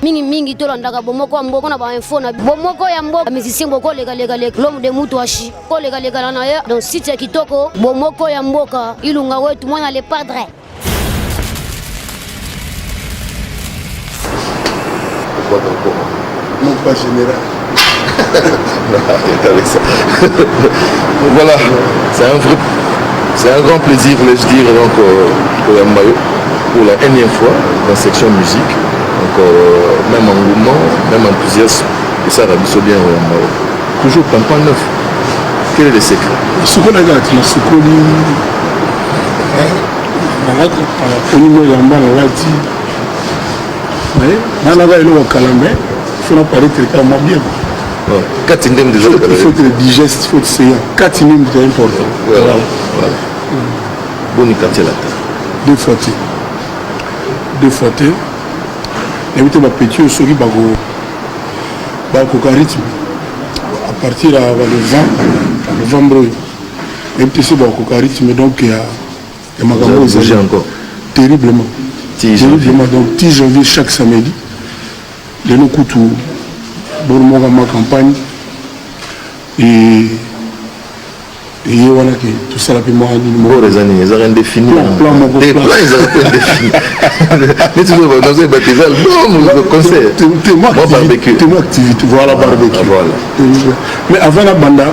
Mingi mingi tolandaka Bomoko ya Mboka na ba info na Bomoko ya Mboka. Musicien boko leka leka leka l'homme de mutu ashi ko leka leka na ye donc site ya kitoko Bomoko ya Mboka Ilunga wetu mwana le padre. Non pas général. Arrête avec ça. Voilà, c'est un vrai, c'est un grand plaisir, voulais-je dire, donc, koyamba yo pour la énième fois dans section musique. Donc, même engouement, même enthousiasme, et ça, biso bien koyamba yo. Toujours pimpant neuf. Quel est le secret? Sukoli kaka na sukoli naponi mo elamba nalati nanaka eloko kala mais faut na paraître kaka mwa bien. Kati ndenge déjà. Il faut être digeste, il faut être seyant. Kati ndenge c'est important. Voilà. Voilà. Boni quartier latin? Deux fois te. Deux fois te. Nayebi te bapeti oyo soki bako bakoka rythme à partir ya ba le 20 novembre oyo. Nayebi te soki bakoka rythme donc ya ya makambo Vous bougez encore? Terriblement. Ti janvier. Terriblement. Donc ti janvier chaque samedi. Lelo kutu bor moko ma campagne et eye wana ke tosala mpe mwa nini moko. Bor eza nini? Ezaka indéfini. Plan moko. Te plan. Plan ezaka mpe indéfini. Neti nazoyeba te eza album, concert. Te mwa barbecue. Te mwa activité, voilà, barbecue. Ah, voilà. Mais avant na banda,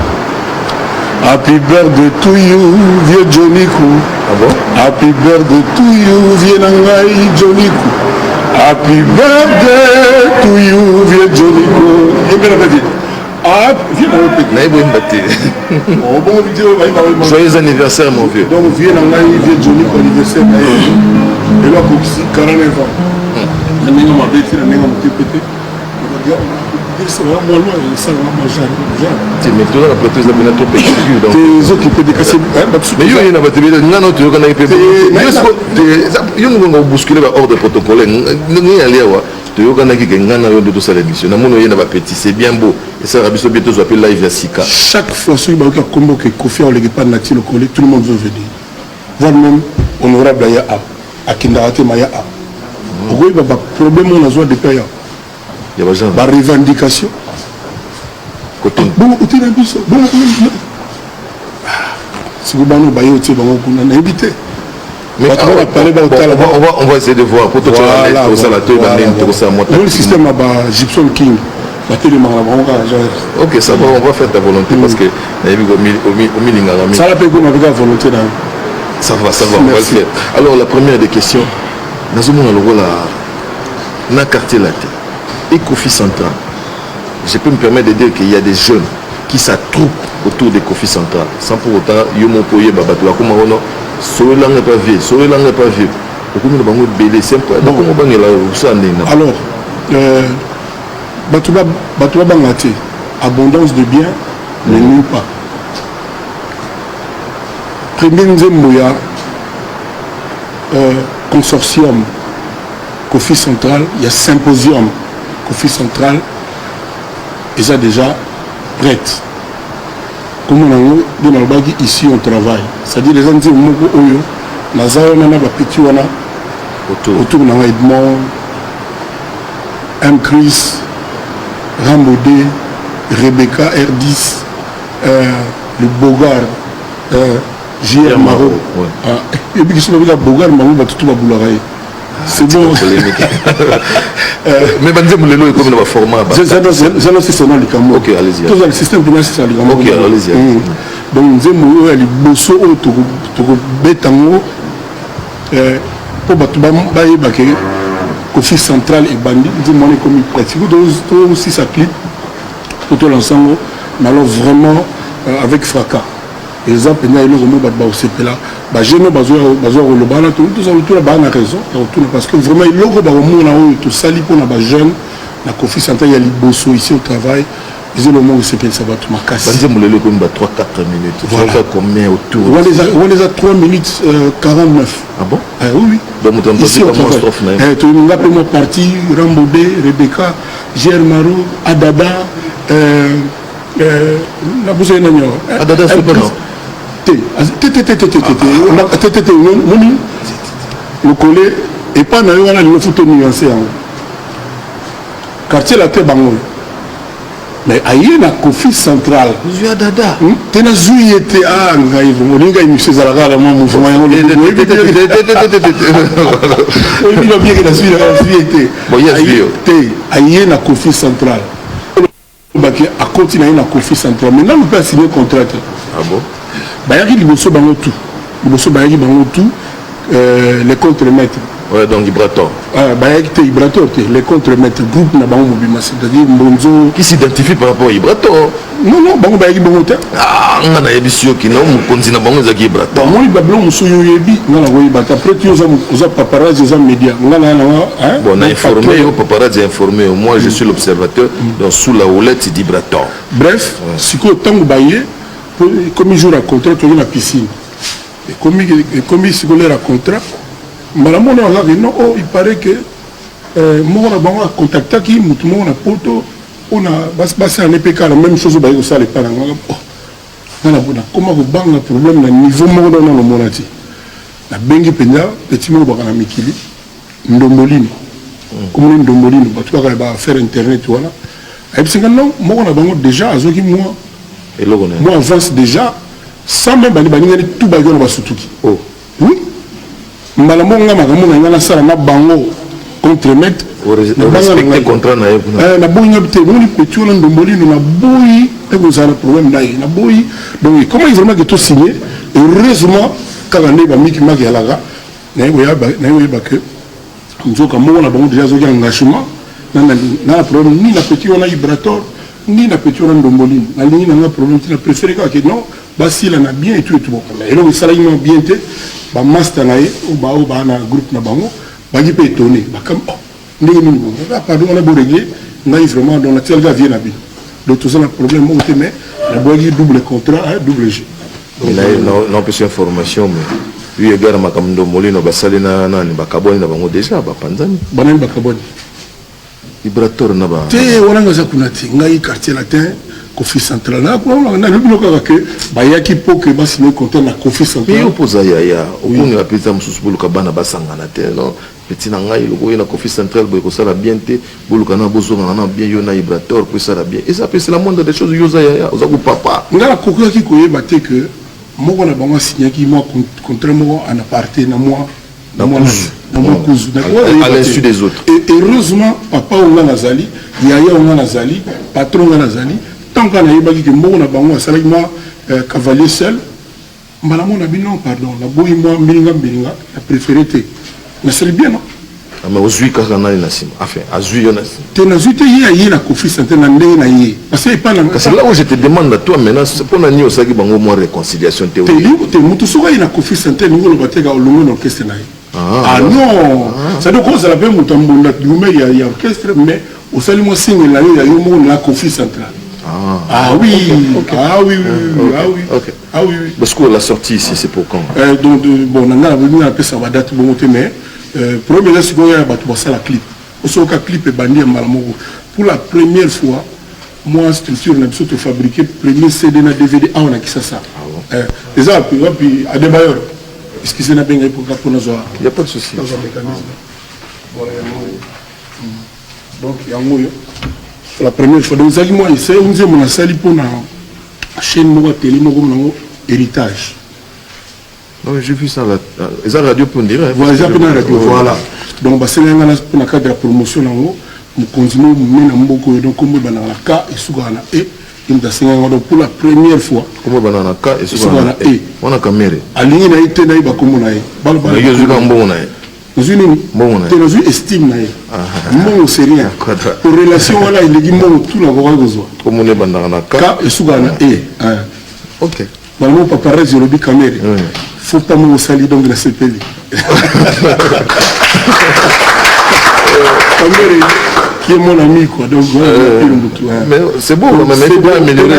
happy birthday to you vieux Johnny Kou. Ah bon? Happy birthday to you vieux na ngai Johnny Kou. Happy birthday to you vieux Johnny Kou. Yembela mpe vieux. Ah, vieux na yo mpe. Nayebi oyemba te. Oh, bongo vieux bayemba oyemba. Joyeux anniversaire mon vieux. Donc vieux na ngai vieux Johnny Kou anniversaire na ye. Lelo akokisi 49 ans. Na ndenge mabe te, na ndenge moke mpe te. Mais toza na plateau eza mpena trop exigu donc ezokipe te kasi mais yo oye na bato ebele nga na toyokanaki mpe yo ngonga obouscule ba ordre protocolaire ndenge yali awa toyokanaki ke nga na yo nde tosala émission namoni oye na bapeti, c'est bien beau, esalaka biso bien tozwa mpe live ya sika. Chaque fois soki bayoki akombo ke Kofi aoleki pa Nati Lokole, tout le monde veut venir, voire même honorable aya a akendaka te maya a okoyeba baproblème oyo nazwa depuis aya ya bagenre barevendication bongo otina biso bongo siko bano baye otie bango kuna nayebi te. Mais bato bapale baotala. On va essayer de voir pour Voilà, tosala toyeba ndenge tokosala mwa le système ya ba Gibson King batelemaka na bango kaka genre. Ok, ça va, on va faire ta volonté parce que nayebi omilingaka mingi. Sala mpe kuna kaka volonté na yo. Ça va, ça va, on va le Merci. faire. Alors la première des questions, nazomona lokola na quartier latin et Kofi Central, je peux me permettre de dire qu'il y a des jeunes qui s'attroupent autour de Kofi Central sans pour autant yo moko oyeba. Bato bakoma wana sololanga pas vieux, sololanga pas vieux, okomi na bango ebele, c'est un peu bakongo bangela osala ndenge na Alors bato bato babanga te, abondance de biens ne nuit pas. Premier nzembo ya consortium Kofi Central, ya symposium Kofi Central eza déjà prête. Komona yango nde nalobaki ici on travaille, c'est-à-dire eza nzembo moko oyo naza wana na bapeti wana autour, autour na ngai, Edmond M Chris, Rambo D, Rebecca R10, le Bogar, JR Maro. Ouais. Ebiki so babika Bogar Maro, bato tu babulaka ye, c'est bon. Polémique. Mais banzembo lelo ekomi na baformat Zala sisana likambo. Ok, allez-y. Tozala système mpena sisana likambo. Ok, allez-y. Donc nzembo oyo ya liboso oyo tokobeta yango mpo bato bayeba ke Kofi Central ebandi, nzembo wana ekomi prête. Sikoyo tosisa clip po tolansa yango, mais alors vraiment avec fracas, eza mpenza eloko moko bato bakosepela. Bajeune bazwa koloba wana, toza kotuna baa na raison ya kotuna parce que vraiment eloko bakomona oyo tosali mpona bajeune na Kofi Central ya liboso, ici au travail, eza eloko moko esepelisa bato makasi. Banzembo lelo ekomi ba 3 4 minutes. Voilà. Voilà. Combien autour? Wana eza 3 minutes 49. Ah bon? Ah, oui. Donc moto Ici, on amutazika mwa travaille. strophe na ye. Eh, tolinga mpe mwa parti Rambo D, Rebecca, JR Maro, Adada, nabosaki nani awa. Adada soki no? Te te te te te te te te te te, moni lokole epai na yo wana lelo fu tonuance yango. Quartier Latin bango mais aye na Kofi Central. Ozwi ya dada. Te, nazwi ye te. Ah, ngai vraiment olingi émission ezalaka na mwa mouvement yango. Oyebi na bieke, nazwi ye te. Bon, ye azwi yo. Te, aye na Kofi Central. Baki akoti na ye na Kofi Central, mais nanu mpe asigné contrat te. Ah bon? Bayaki liboso bango tout, liboso bayaki bango tout, les contre-maîtres. Ouais, donc Ibrator. Ah, bayaki te, Ibrator te, les contre-maîtres, groupe na bango mobima, c'est-à-dire Mbonzo. Qui s'identifie par rapport à Ibrator. Non, bango bayaki bongo te. Ah, nga nayebisi yo kino mokonzi na bango ezalaki Ibrator. Bamoni babilo mosusu yo oyebi, nga na koyeba te. Après ti oza paparazzi, oza média, nga na nanga. Bon, na informé yo, paparazzi a informé yo. Moi, je suis l'observateur, donc sous la houlette d'Ibrator. Bref, sikoyo ntango baye, ekomi jour ya contrat, toyei na piscine, ekomi sikoyo l'heure ya contrat. Mbala moko azalaki non, oh, il paraît que moko na bango acontactaki motu moko na Poto mpona basala ne mpe kaka la même chose oyo baye kosala epai na nga. Oh, nga nakoma kobanga problème na niveau moko nano namona ti. Nabengi mpenza petit moko baka na mikili, Ndombolino, komoni Ndombolino, bato kaka ya baaffaire internet wana. Ayebisi nga non, moko na bango déjà azwaki mwa eloko na mwa avance déjà, sans même bani baningani tout baki wana basutuki. Oh. Oui, mbala moko nga makambo na nga nasala na bango contre-maître. Respecte contrat na ye kuna. Naboyi nga te, moni petit wana Ndombolino, naboyi ekozala na problème na ye, naboyi. Donc comment vraiment que tosigné, heureusement kaka nde bamiki maki alaka naye koyeba ke nzoka moko na bango déjà azwaki engagement na problème ni na petit wana Ibrator ni na petit wana Ndombolino. Nalingi nanga problème te, na préféré kaka ke non, basila na bien et tout et tout. Bon, eloko esalaki mwa bien te, bamaster na ye oyo baa na groupe na bango baki mpe étonné, bakam, oh, ndenge nini bongo? Ah, pardon, wana borégler ngai vraiment. Donc natialaka vie na bino, donc toza na problème moko te, mais naboyaki double contrat, double G. Napesi information, mais eu égard makambo Ndombolino basali na nani, bakabwani na bango déjà, bapanzani. Banani bakabwani? Ibrator na ba Te, wana nga aza kuna te. Ngai Quartier Latin, Kofi Central, nalobi no kaka ke bayaki mpo ke basigné contrat na Kofi Central. Yo mpo oza yaya, okongela mpe eza mosusu, boluka bana basangana te. Non, petit na ngai, loko oye na Kofi Central boye kosala bien te, boluka na bozongana na bien, yo na Ibrator, po esala bien. Eza mpe c'est la moindre des choses. Yo oza yaya, oza kopapa. Ngai nakokaki koyeba te ke moko na bango asignaki mwa contrat moko en aparté na mwa na kuzu. Na mwa kuzu. À l'insu des autres. Et heureusement, papa oyo nga nazali, yaya oyo nga nazali, patron nga nazali, tant que nayebaki ke moko na bango asalaki mwa cavalier seul, mbala moko na bino, pardon, naboyi mwa mbilinga mbilinga, na préféré te, nasali bien, non? Ah, mais ozwi kaka nani na nsima, enfin azwi yo na nsima? Te, nazwi te. Ye aye na Kofi Central na ndenge na ye, parce que epa na Kasi là où je te demande à toi maintenant, mpona nini osalaki bango mwa réconciliation te? Te, te, moto soki aye na Kofi Central, elingi oloba te ka olongwe na orchestre na ye. Ah non, c'est-à-dire kozala mpe moto ya mbonda gume ya orchestre, mais osali mwa signe na yo ya yo moko na Kofi Central. Ah oui, ah oui, oui, ah oui. Ah oui, oui. Parce que la sortie ici, c'est pour quand? Donc, bon, na ngai naboyi napesa badate bongo te, mais problème eza sikoyo ya bato basala clip. Osoka clip ebandi ya mbala moko. Pour la première fois, moi, structure na biso tofabriqué premier CD na DVD awa na Kisasa. Eza wapi? Wapi Adebayor? Excusez, nabengai mpo nazwa Y a pas de souci. Nazwa mécanisme. Voilà, yango oyo. Donc yango oyo, la première fois. Donc ezalaki mwa essai, nzembo nasali mpona chaîne moko ya télé moko nango Héritage. Non, j'ai vu ça là. Eza radio pour dire. Voilà, eza mpe na radio, voilà. Donc basalaki nga mpona cadre ya promotion nango. Mokonzi moko monene na mboka oyo, donc kombo ebandaka na K, esukaka na E, ye moto asengaki nga. Donc pour la première fois. Kombo ebandaka na K, esukaka na E. Wana Kamere. Alingi na ye te nayeba kombo na ye. Yo ozwi mbongo na ye? Nazwi nini? Mbongo na ye. Te, nazwi estime na ye. Mbongo, c'est rien. Po relation wana eleki mbongo tuna kokoki kozwa. Kombo ebandaka na K, K, esukaka na E. Ok. Bango paparazzi olobi Kamere, faut pas moko osali, donc nasepeli. Kamere qui est mon ami, quoi, donc voilà. Mais c'est bon, mais il faut améliorer.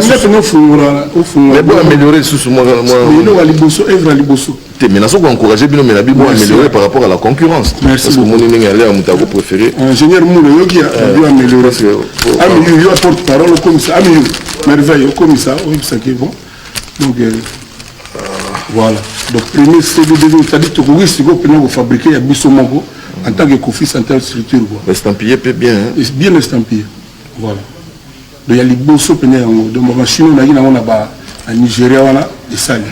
Mais bon, améliorer sous moi. Moi, liboso, œuvre liboso. Te, mais nazo encourager bino, mais na bibo améliorer par rapport à la concurrence. Merci. Parce que mon ndenge aller moto ako préféré. Ingénieur Moulé yoki a améliorer. Ami yo porte parole comme ça, ami merveille comme ça, oyebisaki bon. Donc voilà, donc premier CD, c'est-à-dire tokoki sikoyo mpena kofabriquer ya biso moko. En tant que Koffi Central structure quoi. Estampillé mpe bien, hein? Bien estampillé, voilà. Donc ya liboso pene yango, donc bamachine oyo nayaki nango na ba na Nigeria wana esali.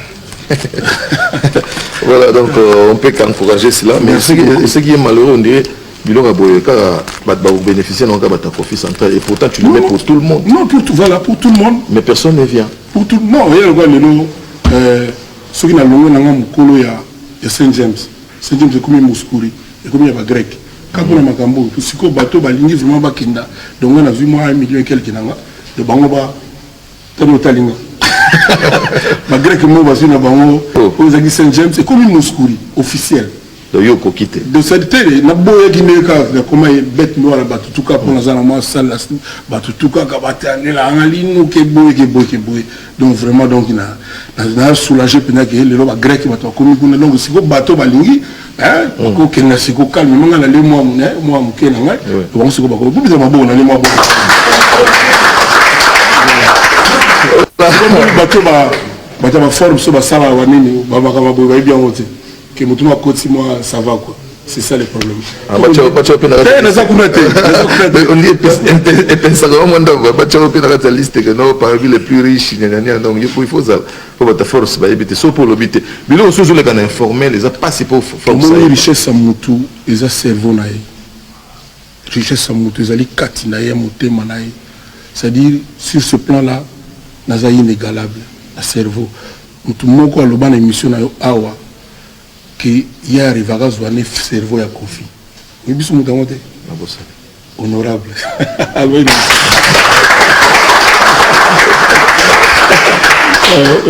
Voilà, donc on peut qu'encourager cela, mais ce qui est malheureux, on dirait biloko ya boye kaka bato babénéficier nango kaka bato ya Koffi Central, et pourtant tu le mets pour tout le monde. Non, pour tout, voilà, pour tout le monde. Mais personne ne vient. Pour tout, non. Oya lokola lelo, soki nalongwe nanga mokolo ya Saint James, Saint James ekomi Mouskouri, ekomi ya bagrec kaka mpona makambo oyo. Sikoyo bato balingi vraiment bakenda, donc nga nazwi mwa 1 million et quelque nanga de bango ba tani otalinga bagrec mo bazwi na bango. Oyo ezalaki Saint James ekomi Mouskouri officiel. Donc yo okoki te. Donc c'est te naboyaki ndenge kaka nakoma bête noire ya bato tuka mpo naza na mwa salle, bato tu kaka batanelanga lino ke boye, ke boye, ke boye. Donc vraiment, donc na soulagé mpenza ke lelo bagrec bato bakomi kuna. Donc sikoyo bato balingi bakokenda siko calme. Nga nalie mwa moke na ngai, bango sikoyo bakobubisa maboko, nalie mwa boko. Bato bato ya baforme so basalaka banini, babaka boye, bayebi yango te ke motu mo akoti mwa, ça va quoi. C'est ça le problème. Te, naza kuna te, naza kuna te. Epensaka wa mwanda batya mpe na kati ya liste ke no parmi les plus riches nyanania. Donc il faut ozala mpo bato force bayebi te so mpo olobi te biloko mosusu ozoleka na informel, eza mpasi mpo force. Omoni, richesse ya motu eza cerveau na ye, richesse ya motu ezali kati na ye ya motema na ye. C'est-à-dire, sur ce plan là naza inégalable na cerveau. Motu moko aloba na émission na yo awa ke ye arrivaka azwa ne cerveau ya Koffi. Oyebi biso moto yango te, honorable.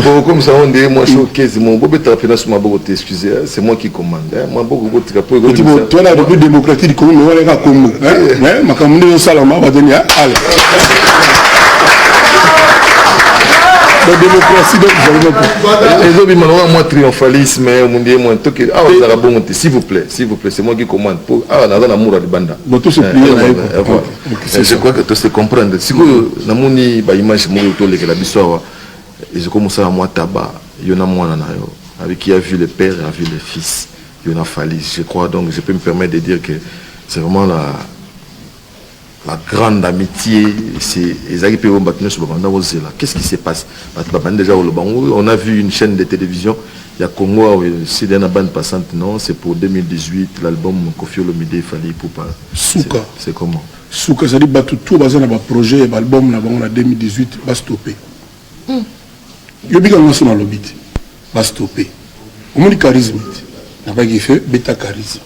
Bon, comme ça on dit, moi showcase mon bobetaka mpena so maboko te. Excusez, c'est moi qui commande, maboko botika po. Toi na République démocratique du Congo, mais wana kaka Congo, makambo nde ezosalama bateni ale la démocratie, donc vraiment. Ezobima lokola mwa triomphalisme omundi mwa toke awa ezalaka bongo te. S'il vous plaît, s'il vous plaît, c'est moi qui commande po awa naza na mur ya libanda. Bon, to se plier na ye. Je crois que to se comprendre. Sikoyo namoni baimage moko tolekela biso awa, ezokomosala mwa taba yo na mwana na yo avec qui a vu le père a vu le fils, yo na Fally. Je crois, donc je peux me permettre de dire que c'est vraiment la grande amitié. C'est ezalaki mpe oyo bato nyonso babanda kozela. Qu'est-ce qui se passe? Bato babandi déjà koloba ngo. On a vu une chaîne de télévision ya Congo awa, c'est na bande passante. Non, c'est pour 2018 l'album Koffi Olomide, Fally Ipupa. Suka. C'est comment? Suka, ezali bato to baza na baprojet ya baalbum na bango na 2018, bastope. Yobika ngo so nalobi te, bastope. Omoni charisme te, nabaki fe beta charisme.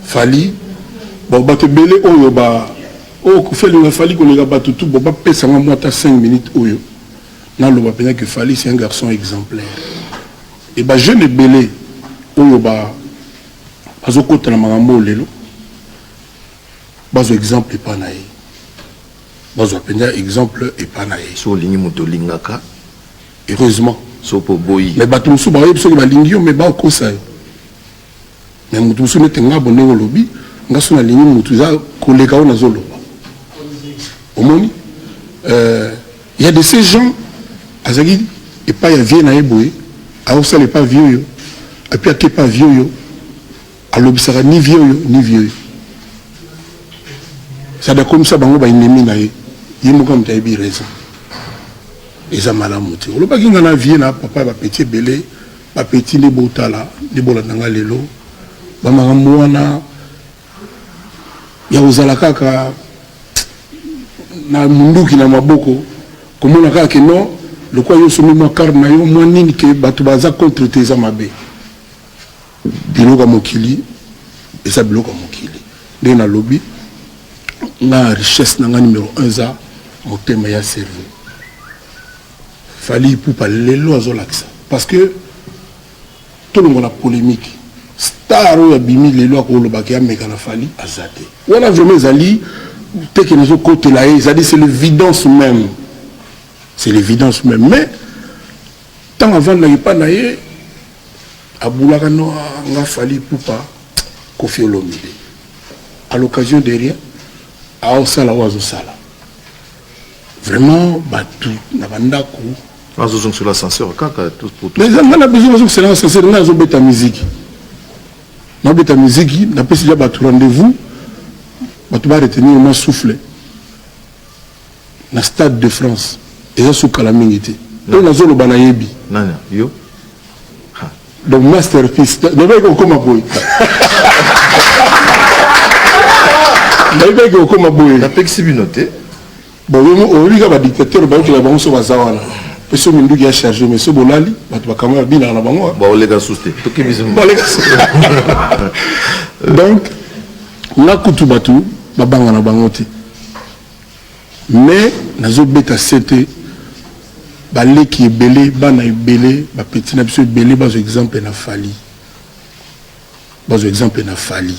Fally, bon, bato ebele oyo ba oyo Koffi alinga Fally koleka bato tu, bon, bapesanga mwa ata 5 minutes oyo naloba mpenza ke Fally, c'est un garçon exemplaire e bajeune ebele oyo bazokota na makambo oyo lelo bazwa exemple epa na ye, bazwa mpenza exemple epa na ye. So olingi moto olingaka. Heureusement. So mpo boyi. Mais bato mosusu bayebi soki balingi yo, mais bakosa yo. Mais moto mosusu nete nga bo ndenge olobi, nga so nalingi motu eza koleka oyo nazoloba. Omoni, y a de ces gens azalaki epai ya vieux na ye boye, aosala epai vieux oyo, et puis ake epai vieux oyo, alobisaka ni vieux oyo ni vieux oyo, c'est-à-dire akomisa bango baennemi na ye. Ye moko moto ayebi raison. Eza malamu te. Olobaki nga na vieux na papa ya bapeti ebele, bapeti nde botala nde bolanda nga lelo. Bamakambo wana ya kozala kaka na munduki na maboko, komona kaka ke non, lokola yo osomi mwa carte na yo mwa nini, ke bato baza contre te, eza mabe. Biloko ya mokili eza biloko ya mokili. Ndenge nalobi, nga richesse na nga numéro 1 eza motema ya cerveau. Fally Ipupa lelo azolakisa, parce que tolongola polémique, star oyo abimi lelo akolobaka ameka na Fally aza te. Wana vraiment ezali teke nazokotela ye, ezali, c'est l'évidence même, c'est l'évidence même. Mais ntango avandaki epa na ye, abulaka no nga Fally Ipupa, Koffi Olomide, à l'occasion de rien aosala oyo azosala, vraiment bato na bandako. Azozongisela ascenseur kaka tout pour tout. Mais nga na besoin bazongisela ascenseur, nga azobeta musique. Nabeta miziki, napesi ja bato rendez-vous, bato ba retenir mwa souffle na Stade de France. Eza sukala mingi te, oyo nazoloba nayebi. Nani yo? Donc masterpiece nayebaki kokoma boye, nayebaki kokoma boye. Napekisi bino te. Bon, oyebi kaka badictateur, bayokela bango so baza wana mpe so minduki ya charge, mais so bolali, bato bakanga babinaka na bango. Baoleka susu te, tokebisi. Baleka. Donc nga kutu bato babanga na bango te, mais nazobeta sete, baleki ebele, bana ebele, bapeti na biso ebele bazwa exemple na Fally, bazwa exemple na Fally.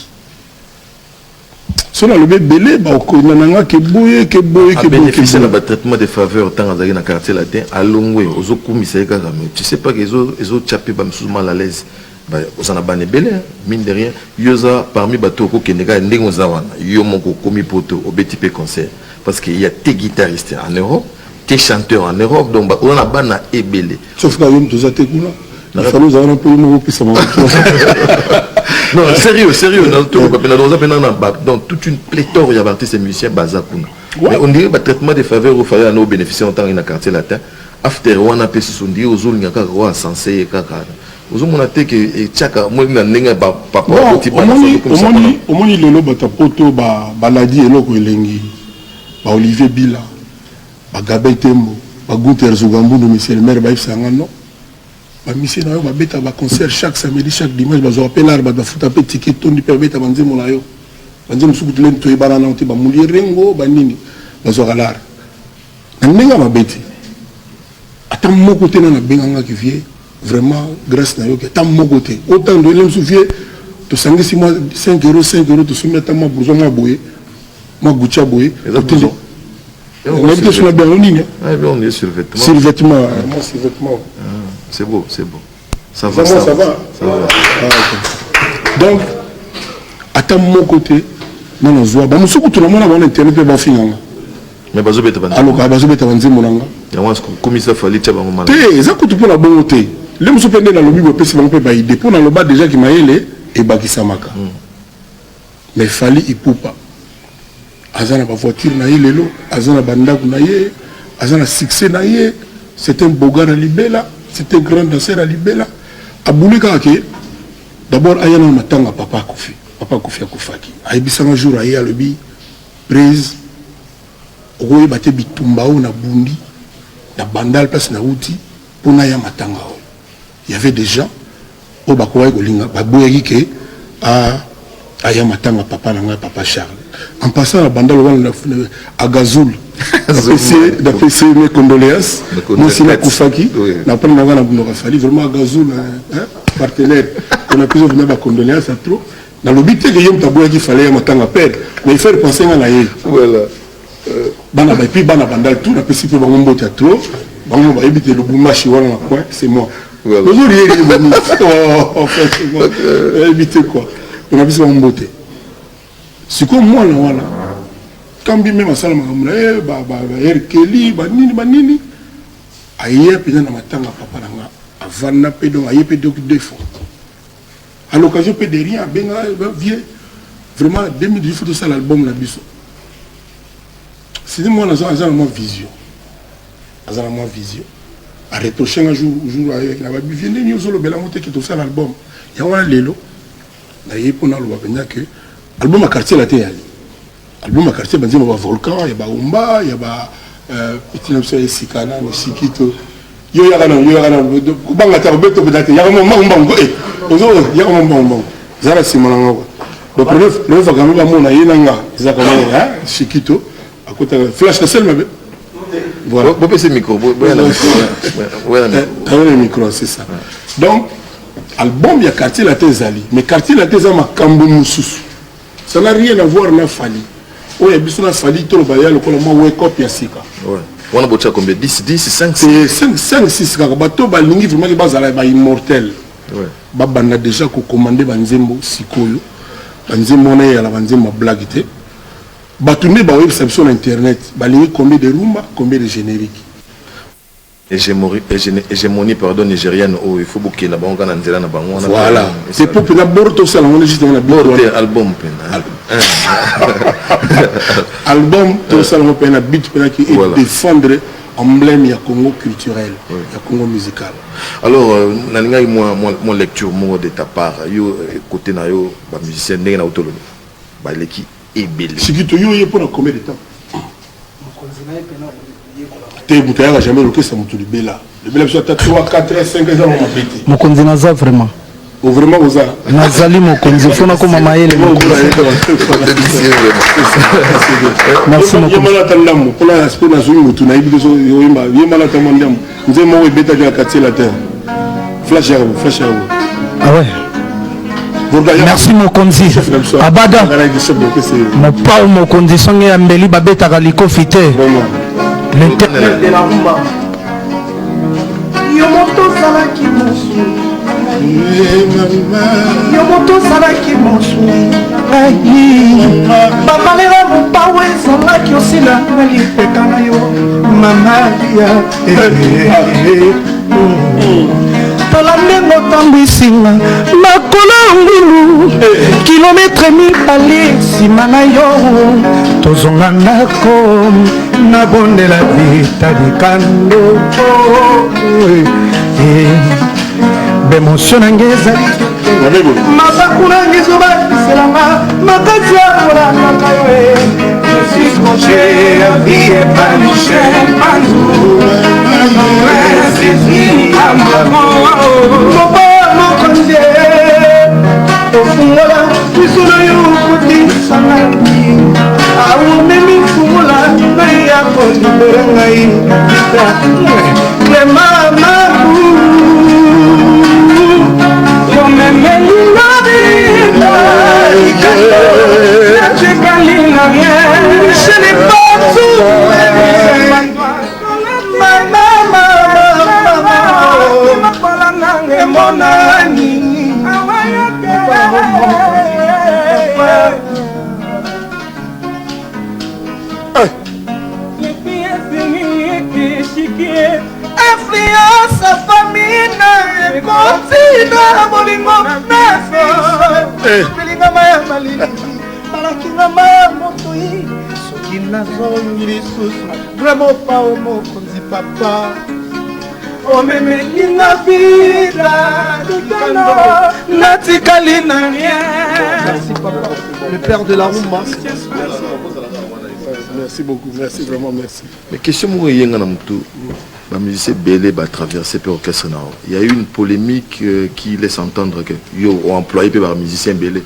So nalobi ebele bakokonda na nga ke boye, ke boye, ke boye, ke Abénéficie na boye. Batraitement de faveur ntango azalaki na Quartier Latin, alongwe, ozokumisa ye kaka, mais tu sais pas ke ezotya mpe bamisusu mal à l'aise. Oza na bana ebele, hein, mine de rien yo oza parmi bato okokende kaka ndenge oza wana, yo moko okomi poto, obeti mpe concert, parce que y a te guitariste en Europe, te chanteur en Europe, donc oza na bana ebele. Sauf ka yo moto oza te kuna, ifali oza wana mpo yo moko opesa bango. Non, sérieux, sérieux, oza mpena na donc toute une pléthore ya baartiste et musicien baza kuna. Mais on dirait batraitement de faveur ofali ana obénéficie ntango na Quartier Latin, after wana mpe susu ondire ozolinga kaka oyo asanse ye kaka, ozomona te ke etiaka moi na ndenge ya bapapa. Bon, oboti bana, omoni ozokumisa. Omoni lelo bato ya poto baladi eloko elengi, baolivier Bila, bagabin Tembo, bagunter Zugambundu, monsieur le maire, bayebisanga non, bamisie na yo babeta baconcert chaque samedi, chaque dimanche, bazwaka mpe lare, bato bafuta mpe ticket tondi mpe babeta banzembo na yo, banzembo mosuku tuleni toyebana nano te, bamulie rengo banini, bazwaka lare na ndenge ya mabe te. Ata moko te nano abengangaki: "Vieux, vraiment grâce na yoki." Ata moko te. Otando ele mosusu, vieux, tosangisi mwa 5 euro, 5 euro, tosombi ata mwa blouson mwa boye, mwa Gucci ya boye. Eza blouson? Nayebi te so nabenga nini. Ah, bien, on est sur vêtement. Survêtement, mwa survêtement. C'est beau, c'est beau, ça va. Vraiment, ça va. Ça va. Ah, ok. Donc ata moko te nga nazwa. Bamosusu kutu namona bango na internet mpe bafinganga. Mais bazobeta banzembo. Aloka bazobeta banzembo na nga. Yango komisa Fally tia bango mala. Te, eza kutu mpo na bongo te. Nde mosusu mpe nde nalobi bopesi bango mpe baide mpo naloba déjà ki mayele ebakisamaka. Mais Fally Ipupa aza na bavoiture na ye lelo, aza na bandako na ye, aza na succès na ye. C'est un beau gars na libela, c'est un grand danseur ya libela. Abuli kaka ke d'abord aya na matanga papa akufi. Papa akufi, akufaki, ayebisanga jour aye, alobi: "Prise, okoyeba te bitumba oyo nabundi na Bandal, place nauti, mpona ya matanga oyo." Il y avait des gens oyo bakokaki kolinga, baboyaki ke aya matanga papa na ngai, papa Charles. En passant na Bandal wana, Agazul, napesi mes condoléances, mwasi nakufaki na mpona na ngai na bundoka. Fally, vraiment, Agazul, partenaire, on apesi vraiment bacondoléance ya trop. Nalobi te ke ye moto aboyaki Fally ya matanga père, mais il faut repenser nga na ye. Bana ba, et puis bana Bandal tout, napesi mpe bango mbote ya trop. Bango bayebi te, Lubumbashi wana na coin, c'est moi. Ozorieri boni, oyebi te quoi. Donc napesi bango mbote. Sikoyo mwana wana kambi meme asala makambo na ye, baerkeli banini banini, aye mpenza na matanga papa na nga, avanda mpe. Donc aye mpe donc deux fois, à l'occasion mpe de rien, abenga: "Vieux, vraiment, 2018 faut tosala album na biso." Sidi mwana aza na mwa vision, aza na mwa vision. Areproche nga jour ayaki na babi: "Vieux, ndeni ozolobela yango te ke tosala album?" Yango wana lelo naye mpo naloba mpenza ke album ya Quartier Latin eyali album ya quartier, banzembo bavolcan ya baumba ya ba petit na biso ya esika nano Sikito. Yo yaka na yo, yaka na kobanga te, obeto mpenza te, yaka mwa mbangu mbangu, ozo yaka mwa mbangu mbangu, eza na nsima na nga quoi. Donc première fois quand bamona ye na nga, eza quand même Chikito akotaka flash na sel mabe. Voilà. Bopesa micro, boya na micro, boya na micro. Na micro, c'est ça. Donc album ya Quartier Latin ezali, mais Quartier Latin eza makambo mosusu, ça n'a rien à voir na Fally. Oyo ya biso na Fally, toloba ya lokola mwa wake up ya sika. Wana botia combien? 10, 10, 5? 5, 5, 6 kaka. Bato balingi vraiment ke bazala baimmortel, babanda déjà kokomande banzembo sikoyo. Banzembo wana eyala banzembo ya blague te. Bato nde baoyebisa biso na internet balingi combien de rumba, combien de générique. Hégémonie, pardon, nigériane oyo, il faut bokende na bango kaka na nzela na bango wana. Voilà, c'est pour mpena boro tosala yango juste na boro te, album mpena. Album tosala yango mpena na but mpena ki défendre emblème ya Congo culturel, ya Congo musical. Alors nalingaki mwa lecture moko de ta part, yo côté na yo, bamusicien ndenge na otoloba baleki ebele. Sikito yo ye mpona combien de temps te? Moto ayaka jamais lokesa moto libela libela. Biso ata 3, 4, 5 eza na mabe te. Mokonzi, naza vraiment. O vraiment oza. Nazali mokonzi, fo nakoma mayele, mokonzi. Merci mokonzi. Yembala ata ndambo mpona mpo nazwi motu nayebi te. Oyemba, yembala ata mwa ndambo, nzembo moko ebetaki na Quartier Latin, Flash yako, Flash yako. Ah ouais. Merci mokonzi abada mopao. Mokonzi, songe ya mbeli babetaka likofi te. L'éternel de la rumba. Yo moto ozalaki mosungi, yo moto ozalaki mosungi ngai. Bamalera mopao ezalaki osila na lipeka na yo, mama ya. Tala ndenge otambwisinga makolo ngulu, kilomètre 2 nsima na yo. Tozonga ndako, nabondela vita likando. Baémotion nange ezali mabaku nange ezobakiselanga makasi ya kolandaka yo. Je suis scotché à vie epa Michel Panzu. Mopa mokonzi, ofungola miso na yo, kotisanga awomemi fungola ngai ya kolibérer ngai. Clément Mabu, yomemeli na natikali na rien. Michel Panzu, mama, mama, emonani. Influence famine ekoti na bolingo na biso. Belingama ya malili, balakingama ya motoi. Soki nazongi lisusu, vraiment pao mokonzi, papa omemelinga vida natikali na rien. Merci papa, le père de la rumba. Merci beaucoup, merci vraiment, merci. Mais question moko eyenga na motu, bamusicien ebele batraverse mpe orchestre na yo. Il y a eu une polémique qui laisse entendre que yo oemployé mpe bamusicien ebele.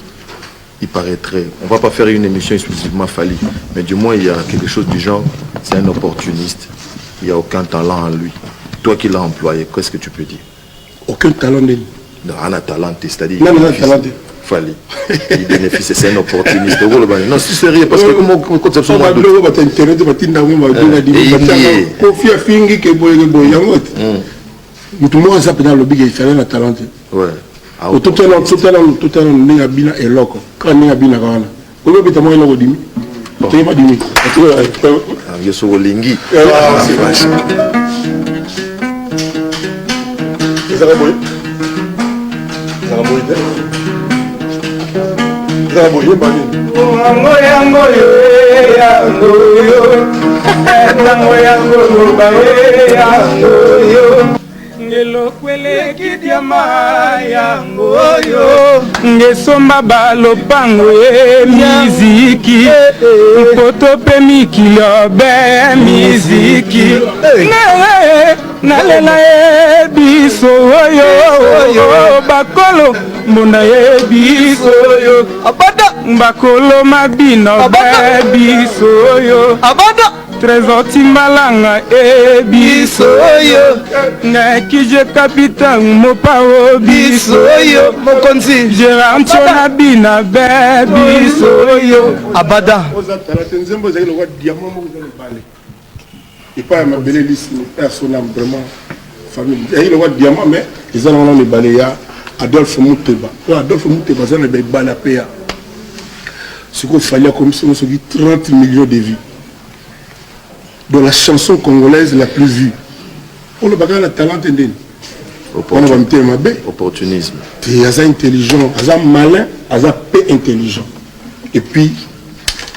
Il paraîtrait, on va pas faire une émission exclusivement Fally, mais du moins il y a quelque chose du genre: c'est un opportuniste, il y a aucun talent en lui. Toi qui l'as employé, qu'est-ce que tu peux dire? Aucun talent nini? Non, un talent, c'est-à-dire Non, non, talent. Fally, il bénéficie, c'est un opportuniste. Non, c'est sérieux, parce que comment quand ça bato internet batinda ngo babinga Kofi afingi ke boye boye yango te. Motu moko aza mpena alobi ke efale na talent te. Totala ndenge abina eloko, kaka ndenge abinaka wana. Oyo obeta moko eloko dimi, toyeba dimi. Yo soki olingi. Ezaka boye, ezaka boye te, ezaka boye. Yemba nini? Yango, yango yo, yango yo, ntango yango loba ye, yango yo ngeloko eleki diama, yango oyo ngesomba balopango ye miziki mpoto mpe mikili obe miziki nalela ye biso oyo bakolo mbonda ye biso oyo bakolo mabino be biso oyo Trésor Timbalanga e biso oyo ngai kije capitaine mopao biso oyo mokonzi. Gérard Ntiona bina be biso oyo. Abada. Oza tala te, nzembo ezali lokwa diamant moko eza mibale epai ya mabele lisini ya sonam. Vraiment famille ezali lokwa diamant, mais eza na wana mibale ya Adolphe Muteba. Oyo Adolphe Muteba aza na baebale ape ya sikoyo Fally akomisi ngo soki 30 millions de vues dans la chanson congolaise la plus vue. Olobaka na talent te ndeni wana bamitema mabe. Opportunisme. Te, aza intelligent, aza malin, aza pe intelligent. Et puis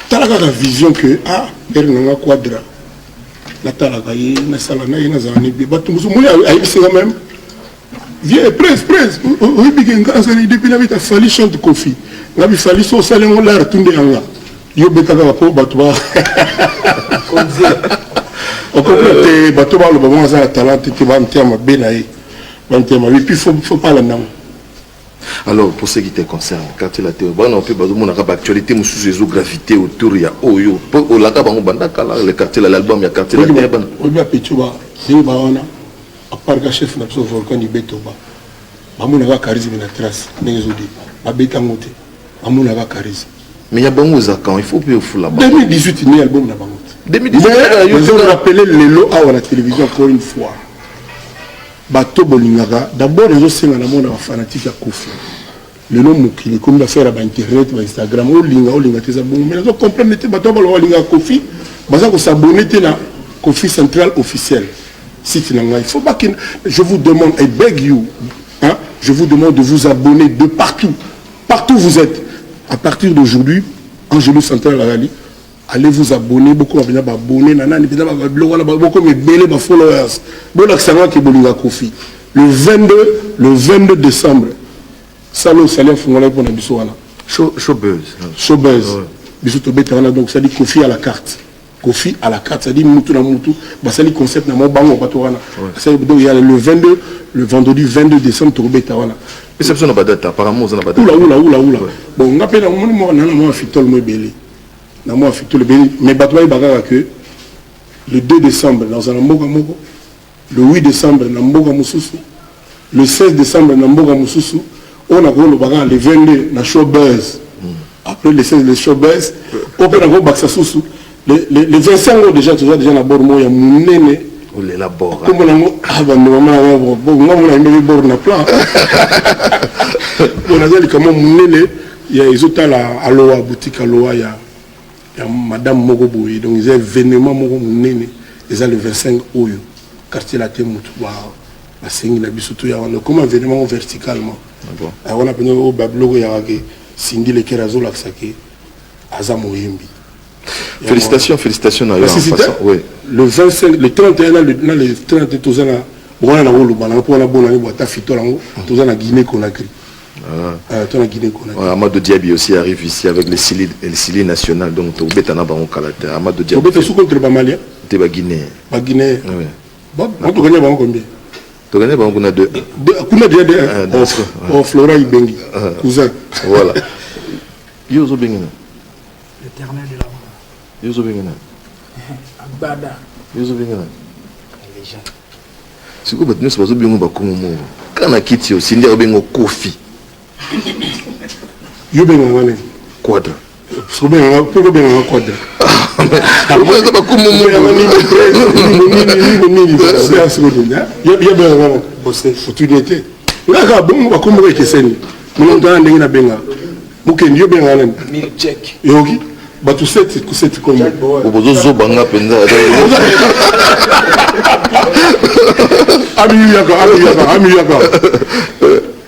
tala kaka vision que ah père na nga Quadra natalaka ye, nasala na ye, nazala na ye. Bato mosusu moni ayebisi nga même vieux prince prince oyebi ke nga azali depuis nabeta Fally chante Koffi nga bi Fally so osali yango lar tunde yanga yo beta kaka po bato ba okomprendre te bato baloba bango aza na talent te te bamteya mabe na ye bamteya mabe puis faut pas alanda yango. Alors, pour ce qui te concerne, quartier latin, bana mpe bazomonaka baactualité mosusu ezogravité autour ya oyo mpo olaka bango banda kala le quartier la l'album ya quartier latin bana. Oyebi bapetio ba ndenge ba wana apart ka chef na biso Volcan Ibetoba bamonaka charisme na trace ndenge ezodi babeta yango te bamonaka charisme. Mais ya bango eza quand il faut mpe ofula bango. 2018 nde album na bango te. 2018 nazo rappeler lelo awa na télévision encore une fois bato bolingaka d'abord ezosenga na mona bafanatique ya Koffi lelo mokili ekomi bafere ya bainternet bainstagram olinga olinga te eza bongo mais nazo comprendre te bato baloba balingaka Koffi baza kosabone te na Koffi Central officiel site na ngai faut bakende. Je vous demande, I beg you, hein, je vous demande de vous abonner de partout, partout où vous êtes. À partir d'aujourd'hui, Angelo Central azali, allez vous abonner beaucoup bapena baabonné na nani mpenza babiloko wana bokoma ebele bafollowers bolakisa nga ke bolinga Koffi. Le 22, le 22 décembre sala osali afungolaki mpona biso wana. Showbuzz. Showbuzz biso tobeta wana. Donc c'est-à-dire Koffi à la carte, Koffi à la carte, c'est-à-dire mutu na mutu basali concept na mo bango bato wana. Donc il y a le 22, le vendredi 22 décembre tokobeta wana. Pesa biso na badate, apparemment oza na badate. Oula oula oula oula. Bon, nga mpe namoni moko na mwa fitole mo ebele na mwa fitole ebele, mais bato bayeba kaka que le 2 décembre nazala na mboka moko, le 8 décembre na mboka mosusu, le 16 décembre na mboka mosusu. Oyo nakoloba kaka le 22 na Showbuzz, après le 16 le Showbuzz oyo mpe nakobakisa susu le 25 oyo déjà toza déjà na bord moko ya monene. Olela bord. Kombo nango ah bandeko mama nga mona yembeli bord na plan bon naza likambo monene ya ezotala Aloa boutique Aloa ya madame moko boye. Donc eza événement moko monene, eza le 25 oyo quartier latin motu basengi na biso toya wana comme événement moko verticalement wana mpenza oyo babiloko eyaka ke Cindy Le Cœur azolakisa ke aza moyembi. Félicitations, félicitations na yo. En passant, oui. Le 25, le 31 na le 30 toza na wana na koloba nango mpo wana bonani bo ata fitola yango toza na Guinée Conakry. To na Guinée Conakry. Ouais, Amadou Diaby aussi arrive ici avec les Syli national, donc tobeta na bango kala te Amadou Diaby. Tobeta su contre bamalien. Te, baguinéen. Baguinéen. Oui. Bon, togagner bango combien? Togagner bango kuna 2. Kuna déjà deux. Oh, oh, Flora Ibengi cousin. Voilà, yo ozobengi na L'éternel de la mort. Yo ozobengi na Agbada. Yo ozobengi na sikoyo bato nyonso bazobengo bakongo moko kaka na kiti oyo Cindy akobengo Koffi. Yo benganga nini? Quadra. Mpo kobenganga Quadra. Eza bakombo moko. Yo benganga otuni te ngaka bongo bakombo ekeseni mono tala ndenge nabenga mokendi. Yo benganga nani? Yoki bato seti seti kombo. Bozozobanga mpenza. Amiyaka amiyaka amiyaka.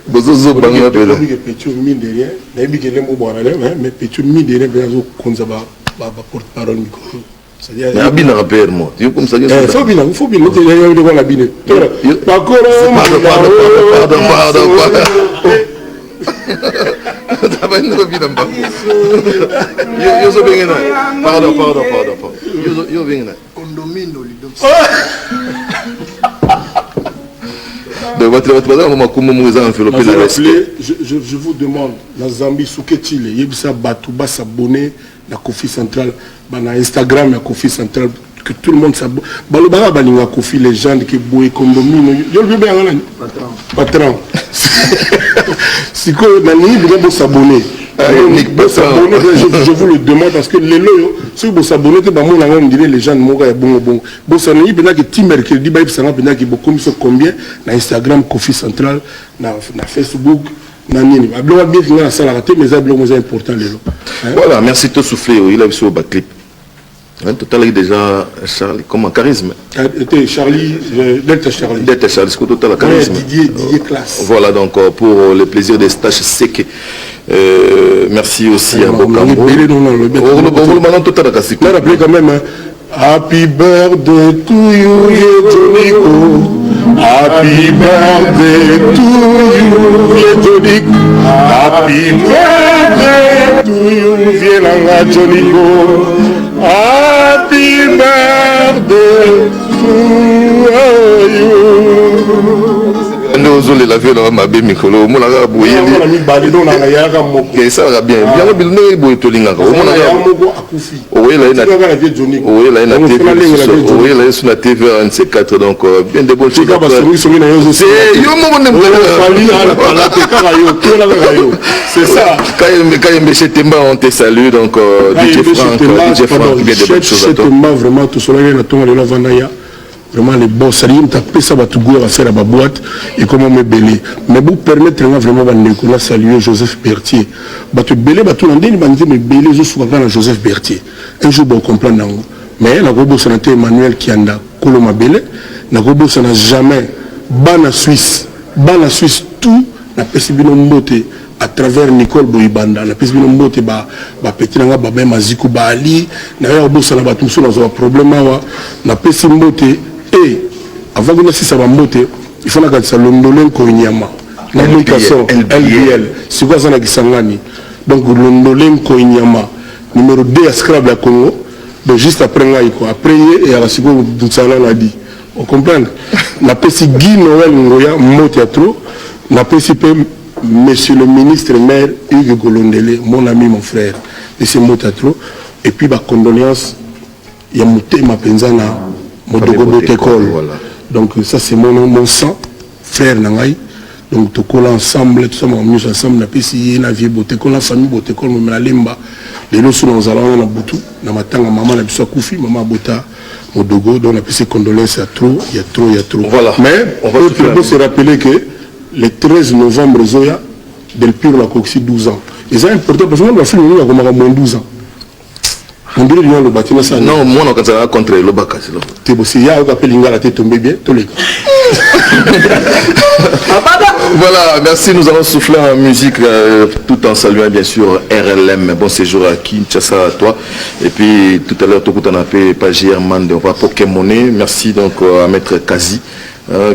Bozozobanga mpenza. Petit mine de rien nayebi ke lembo bwana mais petit mine de rien mpe azokonza baporte parole mikolo. Mais abinaka pere mo yo comme ça. Faut bina, faut bina te yo de la bine bakoro. Pardon, pardon, pardon, pardon. Bina mbango yo ozobenge na pardon, pardon, pardon, pardon, yo obenge na Condomino Lidox. Donc bato baza na makombo moko eza enveloppé na respect. Je vous demande na Zambie suketile yebisa bato basabone na Koffi Central na Instagram ya Koffi Central, que tout le monde s'abonne. Balobaka balinga Koffi légende ke boye condomino yo lobi obenganga nani patron sikoyo nalingi bino bosabone, bosabone, je vous le demande parce que lelo oyo soki bosabone te bamona yango ondire légende moko ya bongo bongo. Bosalingi mpenza ke ti mercredi bayebisanga mpenza ke bokomi so combien na Instagram Koffi Central na Facebook na nini babiloko bien nga nasalaka te mais eza biloko eza important lelo. Voilà, merci. Tosouffle oyela biso baclip. Hein, totalaki déjà Charlie, comment charisme. Ah, était Charlie, Delta Charlie. Delta Charlie, ce que total charisme. Didier, Didier classe. Voilà donc pour le plaisir des stages secs. Merci aussi à Bokambo. Total rappeler quand même hein. Happy birthday to you, Johnny. Happy birthday to you, Johnny. Happy birthday to you, Vielanga Johnny. Happy birthday to you. Nde ozolela vie na mabe mikolo omonaka boyeesalaka bien yango bilo ndenge boye tolingaka omonakaoyela ye na tv, ye su na TV NC4, donc bien de bonnes choses. Yo moko nde. C'est ça. Kayembe Chetemba, on te salue, donc DJ Frank, DJ Frank, bien de bonnes choses à toi. Chetemba, vraiment tosolaki na ntongo lelo avanda ya vraiment les boss, c'est-à-dire moto apesa bato goût ya basala baboîte ekoma mo ebele. Mais bopermettre nga vraiment, bandeko, na saluer Joseph Berthier. Bato ebele batuna ndeni banzembo ebele ezosuka kaka na Joseph Berthier. Un jour bocomprendre yango. Mais nakobosana te Emmanuel Kianda, kolo mabele. Nakobosana jamais bana Suisse, bana Suisse tout, napesi bino mbote à travers Nicole Boyibanda. Napesi bino mbote, bapeti na nga babe Maziku Baali. Naya kobosana bato mosusu, nazwa baproblème awa. Napesi mbote e avant que nasisa bambote, il faut nakatisa Londole Nkoinyama na Mwikaso LBL, sikoyo aza na Kisangani. Donc Londole Nkoinyama, numéro 2 ya Scrabble ya Congo, donc juste après ngai quoi, après ye eyaka sikoyo Ntsala na di ocomprendre. Napesi Guy Noël Ngoya mbote ya trop. Napesi mpe monsieur le ministre maire Hugues Golondele, mon ami, mon frère, pesi mbote ya trop. Et puis bacondoléance ya motema mpenza na Modogo Botekol. Donc ça, c'est mon sang frère na ngai, donc tokola ensemble, tosala makambo nyonso ensemble. Napesi ye na vie Botekol na famille Botekol momela lemba. Lelo so nazala wana na butu na matanga mama na biso akufi, mama abota Modogo, donc napesi condoléance ya trop, ya trop, ya trop. Voilà. Mais il faut se rappeler que le 13 novembre ezoya, Del Piro nakokisi 12 ans. Eza important parce que bafilme mingi akomaka moins 12 ans. Ondire lino aloba te nasala. Non, mwana okazalaka contre elobaka silo. Te, bosi ya oyoka mpe lingala te, tombe bien, toleka. Voilà, merci. Nous allons souffler en musique tout en saluant bien sûr RLM. Bon séjour à Kinshasa à toi. Et puis tout à l'heure, tout on a appelé pas Mande, on va Pokémoner. Merci donc à Maître Kazi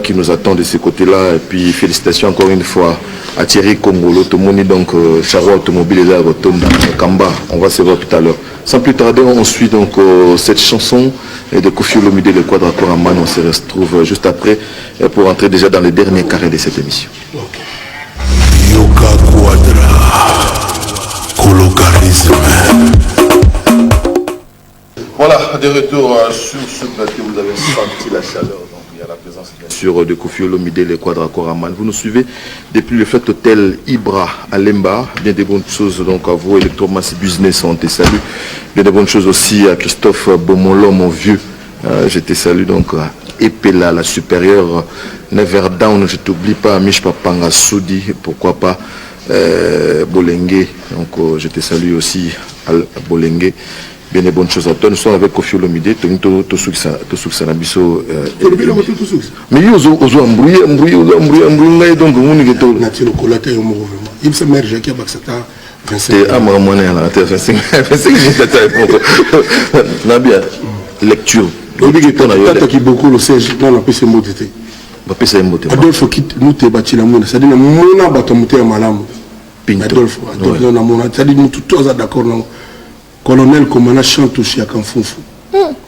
qui nous attend de ce côté-là. Et puis félicitations encore une fois à Thierry Congolo, Tomoni, donc Charroi Automobile et là, Kamba. On va se voir tout à l'heure. Sans plus tarder, on suit donc cette chanson de Koffi Olomide, le Quadra Koraman. On se retrouve juste après pour entrer déjà dans le dernier carré de cette émission. Okay. Yoka Quadra, Kolo charisme. Voilà, de retour sur ce plateau, vous avez senti la chaleur. Donc, il y a la présence bien sûr de Koffi Olomide, le Quadra Koraman. Vous nous suivez depuis le fait hôtel Ibra à Lemba. Bien des bonnes choses donc à vous, Electromas Business, on te salue. Bien des bonnes choses aussi à Christophe Bomolo, mon vieux. Je te salue donc à Epela, la supérieure Never Down, je t'oublie pas, Mich Papanga Soudi, pourquoi pas Bolengue. Donc je te salue aussi à Bolengue. Bien des bonnes choses à toi. Nous sommes avec Koffi Olomide, tosukisa na biso. Mais yo ozo embrouiller, embrouiller, ozo embrouiller, embrouiller ngai, donc omoni ke to Nati lokola te yo moko vraiment. Yebisa mère Jackie abakisa ta 25. Te amaka mwana yalaka te 25, 25 minutes ata moko na bien lecture. Oyebi ke tataki bokolo Serge nano apesi mbote te. Bapesa ye mbote. Adolphe Kit Muteba Tshila, c'est-à-dire namona bato ya motema malamu. Adolphe, Adolphe namona, c'est-à-dire mutu to aza d'accord nango. Colonel commandant Chantouche ya Kamfumfu,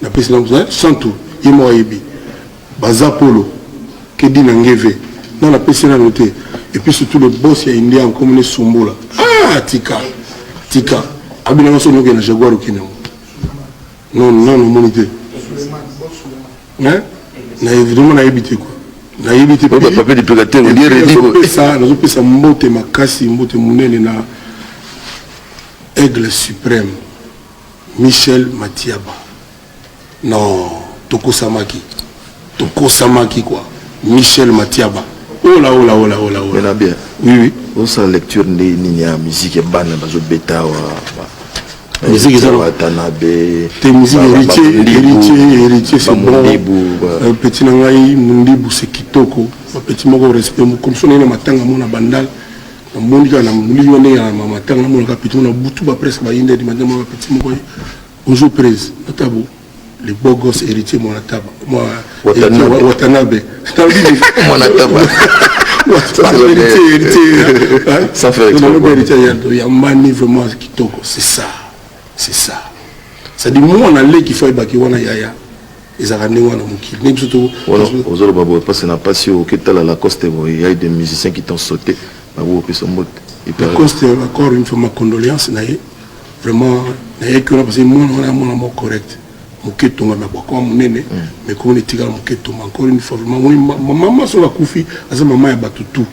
napesi na Chantou, ye moko ayebi baza polo kedi na ngeve na napesi nano te. Et puis surtout le boss ya India nkomone Sumbola. Ah, tika tika abinanga so noke na Jaguar okende yango. Non non, omoni te na vraiment nayebi te quoi, nayebi te. Nazopesa mbote makasi, mbote monene na Aigle suprême Michel Matiaba. Non, tokosamaki, tokosamaki quoi, Michel Matiaba, ola ola ola ola ola. Mais bien. Oui. Osala lecture nde nini ya musique ya bana bazobeta awa? Musique eza Watanabe. Te, musique Héritier, Héritier, Héritier, c'est bon. Petit na ngai Mundibu, c'est kitoko. Petit moko respect comme so na matanga mona Bandal. Namoni kaka na molili wana ndenge ya matanga, namonaka petit moko na butu, ba presque bayinde du matin, mona petit moko. Bonjour prese natabo, le beau gosse Héritier mwana taba. Moi Watanabe. Watanabe. Mwana taba. Héritier, Héritier. Sans faire exprès. Héritier yambani, vraiment kitoko, c'est ça, c'est ça. C'est-à-dire mwana leki faut ayebaki wana yaya ezalaka ndenge wana mokili ndenge biso. Ozoloba boye mpasi na mpasi oyo oketala Lacoste boye, y a des musiciens qui t'ont sauté, babo opesa mbote. Lacoste, encore une fois ma condoléance na ye. Vraiment nayeki wana parce que mwana wana, mwana moko correct, moke tonga me bwakoma monene, mais komona etikala moke tonga. Encore une fois, vraiment mama soki akufi, aza mama ya bato tout.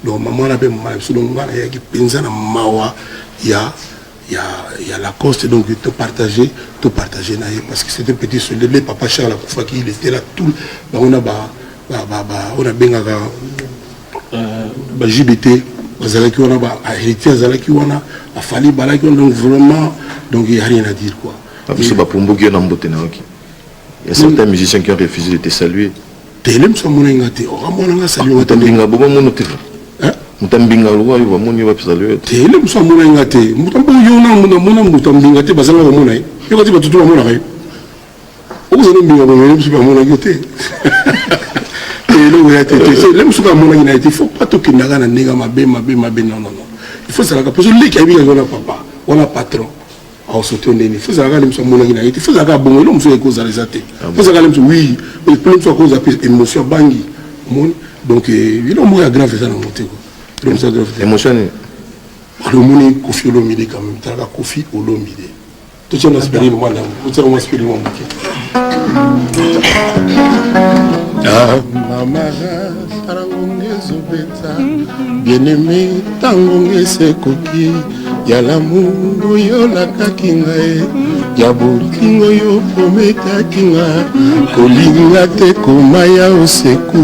Donc mama wana mpe mama ya biso. Donc nga nayaki mpenza na mawa ya Lacoste. Donc to partager na ye parce que c'était petit soldat. Le papa Charles akufaki, il était là tout bango na ba oyo nabengaka ba JBT bazalaki wana, ba Héritier azalaki wana, afali balaki wana. Donc vraiment, donc il y a rien à dire quoi. Biso bapumbuki yo na mbote na yoki. Il y a certains musiciens qui ont refusé de te saluer. Tele mosu amona nga te, okamona nga saluer nga te. Mbinga bongo mono te, moto ambinga lokwa yo bamoni yo basaluer yo. Tele mosu amona nga te, moto yo namona moto ambinga te, bazanga komona ye. Yo kati bato to bamonaka ye, okozala mbinga bomele mosu bamonaki yo te. Eloko ya te te, le mosuku amonaki na ye te. Il faut pas tokendaka na ndenge mabe mabe mabe. Non, non, non, il faut ezalaka mposo leki ayebikaki wana papa wana patron aosote ndeni. Il faut ezalaka le mosu amonaki na ye te, il faut ezalaka bongo. Elo mosuku ekozala eza te, faut ezalaka le mosu, oui, le mosu akozala mpe émotion, abangi omoni. Donc eloko moko ya grave eza nango te quoi, eloko mosu ya grave te. Émotion nini? Omoni Kofi Olomide quand même, talaka Kofi Olomide. Totia na aspirine mwana, totia mwa aspirine mwa moke. Mama, tala ngonga ezobeta. Bien-aimé, ntango ngesi ekoki ya l'amour oyo olakaki ngai, ya bolingo oyo prometaki nga. Kolinga te koma ya oseku,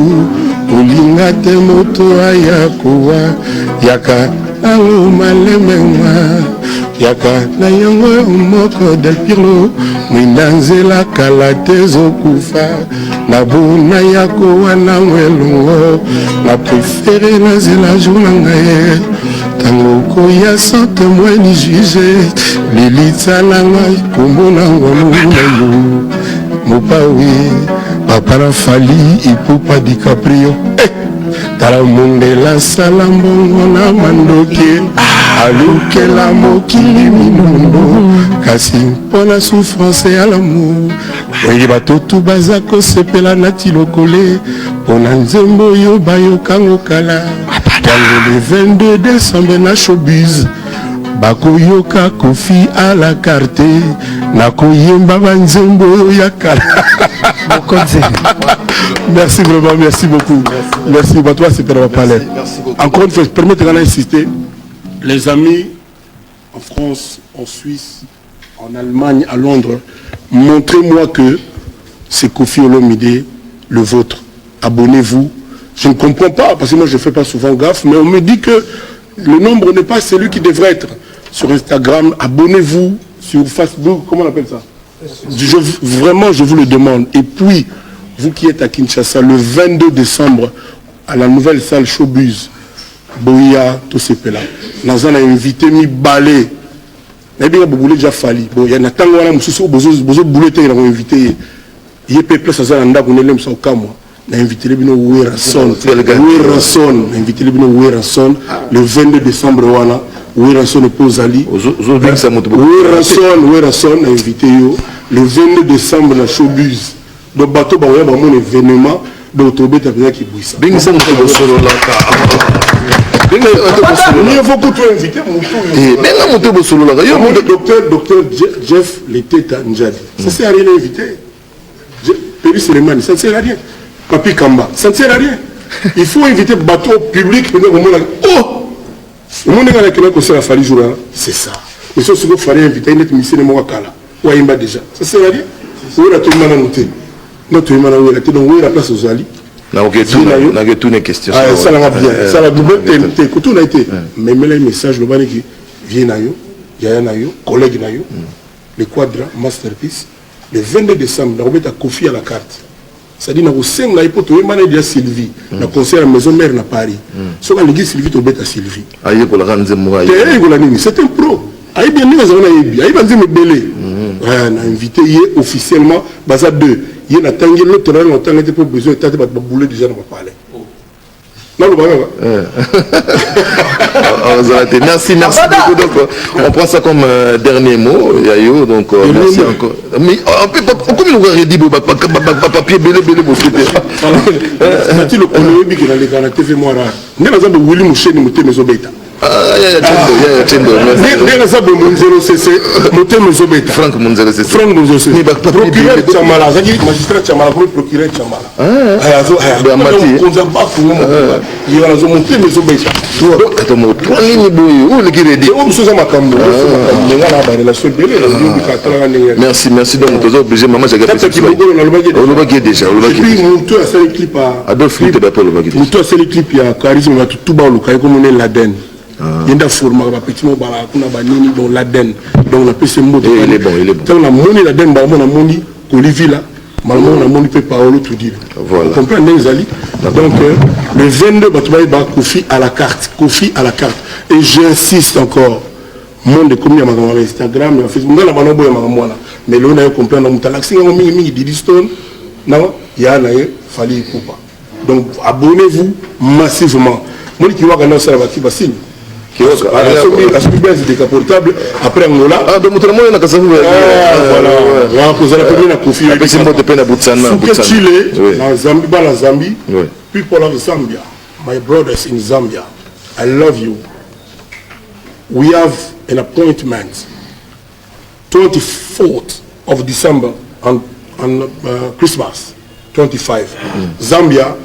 kolinga te moto aya kowa. Yaka nango malemengwa, yaka na yango moko. Del Pirlo, mwinda nzela kala te ezokufa na bona ya kowana elongo. Na préféré nazela jour na ngai, ntango koya sans témoin ni juge. Lilitsa na ngai, kombo nango na yo mopawi, papa na Fali Ipupa Dicaprio. Eh! Tala mondela asala mbongo na mandoki, alukela mokili minondo, kasi mpona souffrance ya l'amour oye bato baza kosepela nati lokole mpona nzembo oyo bayokango kala. Yango le 22 décembre na Showbiz bakoyoka Kofi à la carte, nakoyemba banzembo oyo ya kala. Merci vraiment, merci beaucoup, merci. Bato basepela bapalais. Encore une fois, permettez-moi d'insister, les amis en France, en Suisse, en Allemagne, à Londres, montrez-moi que c'est Kofi Olomide le vôtre. Abonnez-vous. Je ne comprends pas, parce que moi je ne fais pas souvent gaffe, mais on me dit que le nombre n'est pas celui qui devrait être. Sur Instagram, abonnez-vous. Sur Facebook, comment on appelle ça? Vraiment, je vous le demande. Et puis, vous qui êtes à Kinshasa, le 22 décembre, à la nouvelle salle Showbuzz, boya tosepela. Naza na invité mibale. Nayebi nga bobule déjà Fali. Bon, ya na ntango wana mosusu bozobule te, na invité ye. Ye mpe place aza na ndako nelemisa okamwa. Na invité bino Werrason. Werrason, na invité bino Werrason le 22 décembre wana. Werrason epo ozali. Ozobengisa moto. Werrason, Werrason, na invité yo le 22 décembre na Showbuzz. Donc bato bakoya bamona événement, donc tobeta mpenza kibwisa. Bengisa moto bosololaka. Mieux vaut kutu invité motu. Benga moto bosololaka yo. Docteur Jeff Leteta Njadi, ça sert à rien d'inviter. Péri Selemani, ça ne sert à rien. Papi Kamba, ça ne sert à rien. Il faut inviter bato public mpenza komona. Oh, omoni nga nakenda kosala Fali jour wana, c'est ça. Mais so sikoyo Fali invité neti misene moko akala wayemba déjà, ça sert à rien. Wera toyemba nanu te, nga toyemba na Wera te. Donc Wera, place ozali. Naketuna question. Esalanga bien, esala te, kotuna ye te, memela ye message, loba niki vie na yo. Yaya na yo, collègue na yo, le Quadra Masterpiece, le 22 décembre nakobeta Koffi à la carte. C'est-à-dire nakosenga ye mpo toyembana ye deja Sylvie na concert ya Maison Mère na Paris. Soki alingi Sylvie, tobeta Sylvie. Ayekolaka nzembo moko. Te, ayekola nini? C'est un pro, ayebi ndenge azala, nayebi, ayebi banzembo ebele. Na invité ye officiellement, baza deux. Ye natangi loto na natanga te mpo besoin eta te, bato babule déjà na bapalais, naloba kaka. Ozala te. Merci, merci beaucoup. Donc on prend ça comme dernier mot yayo. Donc merci encore. Mais okomi lokola redi bo bapapier ebele ebele bofe te. Nati lokolo, oyebi ke naleka na TV mwa rare nde naza bo Wili Mosheni, motema ezobeta. Nde naza bo Monzelo Sese, motema ezobeta. Frank Monzelo Sese. Frank Monzelo Sese, procureur Chamala, azalaki magistrat Chamala, komi procureur Chamala, mokonzi ya bakongo, ye wana azo motema ezobeta. Nini boye oyo oleki redi? Oyo biso eza makambo nga na barelation ebele, nayobika atalaka ndenge. Merci, merci. Donc toza obligé, mama. Olobaki déjà, olobaki. Motu asali clip. Adolphe Muteba mpe olobaki. Motu asali clip ya Charisme, bato tu baoluka ye, komona Laden, ye nde aformaka bapeti mo balaka kuna banini. Donc Laden, donc napesi mbote. Ntango namoni Laden bango, namoni Kolivila malamu, namoni mpe Paolo Tudila. Comprendre ndenge ezali. Donc le 22, bato bayeba Kofi à la carte, Kofi à la carte. Et j'insiste encore, monde ekomi ya makambo ya Instagram, ya Facebook. Ngai na bana oboya makambo wana, mais lelo naye comprendre, moto alakisi yango mingimingi, Didi Stone na ya na ye Fally Ipupa. Donc abonnez-vous massivement. Moni kiwaka na osala baki basini asoki bien décapotable après Angola. Ah, donc moto namoni na Kasavu. Voilà, kozala pembeni na Kofi. Apesi mbote mpe na Botswana. Suke Chile na Zambie, bana Zambie, people of Zambia, my brothers in Zambia, I love you. We have an appointment 24th of December on Christmas 25. Zambia,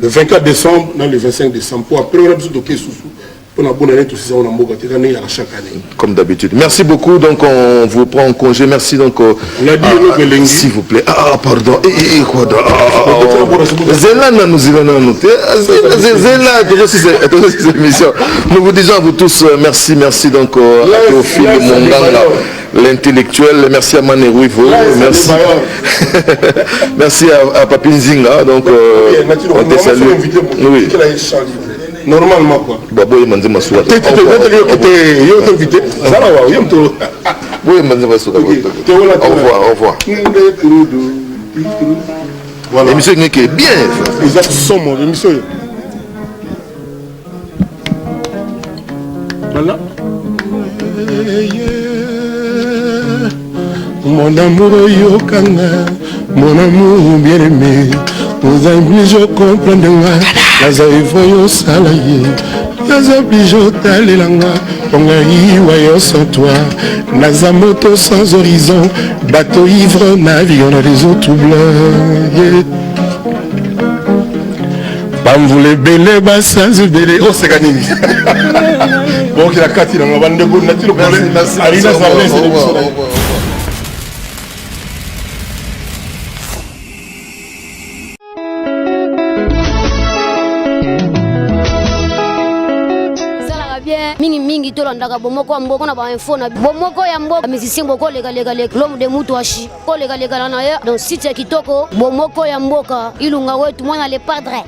le 24 décembre na le 25 décembre, po après wana biso toke susu mpona bonne année, tosisa ngo na mboka te, eza ndenge yaka chaque année. Comme d'habitude. Merci beaucoup. Donc on vous prend en congé. Merci donc. On a dit eloko elengi. S'il vous plaît. Ah pardon. Eh, eh, quoi donc? Ah, Zela nanu, zela nanu. Zela, toujours cette émission. Nous vous disons à vous tous merci, merci donc à Théophile Monganga, l'intellectuel. Merci à Mané Ruivo. Merci. Merci à Papi Nzinga. Donc, on te salue. Oui. Normalement quoi. Baboye manze masuka. Te te te te, yo invité. Zala wa yo mto. Boye manze masuka. Au revoir, au revoir. Voilà. Émission qui est bien. Eza somo émission. Voilà. Mon amour oyokanga, mon amour bien-aimé, oza obligé comprendre nga, naza efo yosala ye, naza obligé otalelanga mpo ngai wayo. Sans toi naza moto sans horizon, bateau ivre navigant dans les eaux troubles, yeah. Bamvula ebele, basanzi ebele, oseka nini? Bokela kati nanga bandeko nati lokole Arina Zalese biso na ye. Esalaka bien mingimingi, tolandaka Bomoko ya Mboka na bainfo na Bomoko ya Mboka. Musicien bokolekalekaleka, l'homme de mutu ashi kolekalekana na ye. Donc site ya kitoko, Bomoko ya Mboka, Ilunga wetu, mwana le padre.